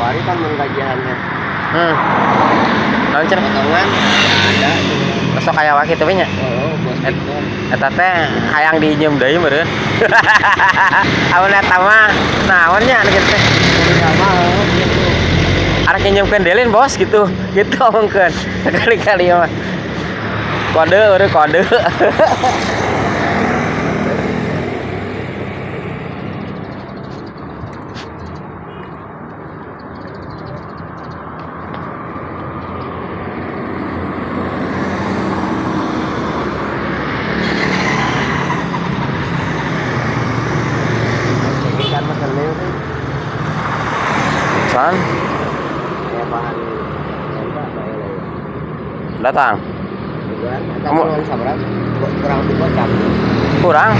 Kuari kan mun gajian teh. Naon cenah? Potongan ada. Sok aya wae kitu we nya. Oh, bos Victor. Eta teh hayang diinjem deui meureun. Amun eta mah naon nya anu kitu teh. Ya mah gitu. Arek nginjemkeun delin bos gitu. Gitu omongkeun. Sekali-kali mah. Kode eureun kode. Jadi kan mesen deui tuh. San Aya bahan nembak bae lah ya. Datang. Juga eta Kamu- kurang sabaraha? Kurang 2 jam. Kurang.